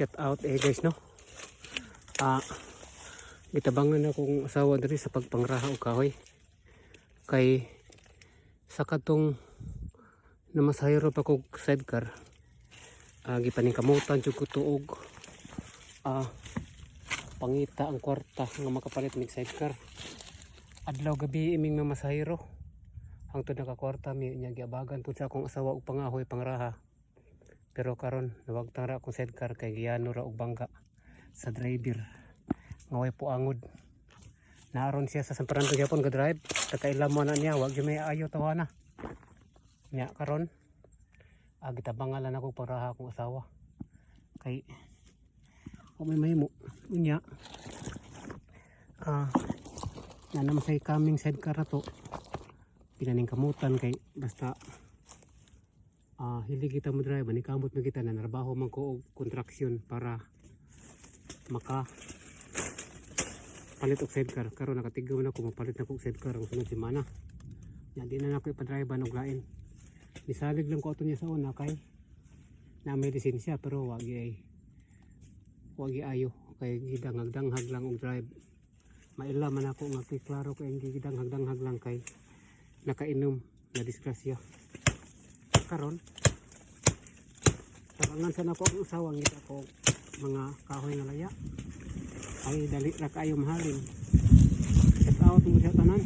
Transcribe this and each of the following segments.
Shout out eh guys, no. Gitabangan akong asawa diri sa pagpangraha og kahoy. Kay sa katong namasahero pa kog sidecar, gipaningkamutan jud ko tuog pangita ang kwarta nga makapalit mig sidecar. Adlaw gabi iming mamasahero hangtod nakakwarta mi. Nya giabagan pud sa akong asawa og pangahoy, pangraha. Pero karon nawagtang ra akong sidecar kay giyano ra og bangga sa driver nga way puangod. Naron siya sa San Fernando gyapon ga-drive, tagaila mo na niya, wag gyud may ayo tawana nya. Karon gitabangan lang ako pangraha akong asawa kay wa may mahimo. Unya na naman sa coming sidecar na to, pinaningkamutan kay basta hilig kita mo drive, manikamot mo kita na narbaho man ko og construction para maka palit og sidecar. Karon nakatigaw na ko, mapalit na ko og sidecar ang sunod semana. Nya di na nako ipa-drive og lain. Misalig lang ko ato niya sa una kay na may lisensya, pero wagi ay wagi ayo kay gidangag-danghag lang og drive. Maila man ako nga kay klaro kay ang gidanghag-danghag lang kay nakainom na disgrasya. Karon tabangan sa nako ang asawa, ngita ko mga kahoy nga laya ay dali ra kaayo mahalin. Shout out mo siya tanan.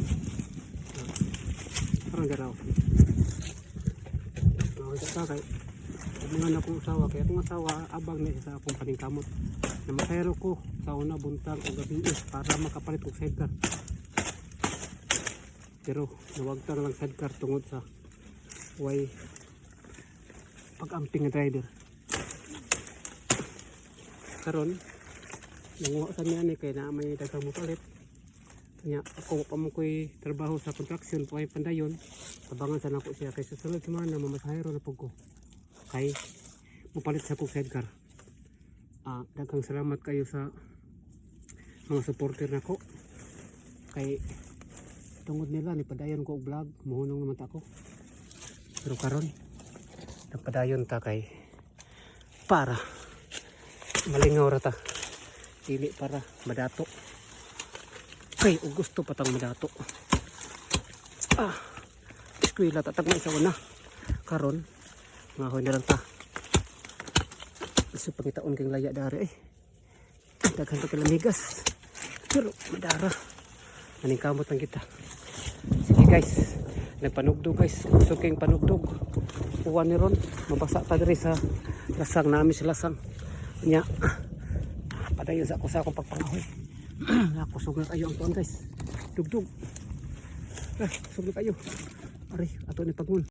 Karon garaw mga ta kay mga na akong asawa, kay akong asawa abang na siya sa akong paningkamot na masayro ko sa una, buntag o gabi eh, para makapalit og sidecar. Pero nawagtang lang sidecar tungod sa way pag-amping nga driver. Karon nanguha sa niya ni kay na may daghang mopalit. Nya ako pa mo ko'y trabaho sa construction po ay pandayon. Tabangan sa nako siya kay sa sunod semana mamasahero na pud ko kay mopalit sa akong sidecar. Daghang salamat kayo sa mga supporter nako kay tungod nila ni padayon ko og vlog. Mohunong naman ta ako, pero karon nagpadayon ta kay para malingaw ra ta, dili para madato, kay og gusto pa tang madato. Eskwela tatag sa una. Karon ngahoy na lang ta. Iso pangitaon kang laya dari eh. Daghan pa kalamigas pero madara, naningkamot lang kita. Sige guys, nagpanugdog guys, kusog kayong panugdog. Kuha ni ron mabasa ta diri sa lasang nami, sa lasang. Nya padayon sa ako sa akong pagpangahoy. Kusog na kayo ang tuan guys, dugdug. Ah, kusog na kayo. Ari, ato ni pagun.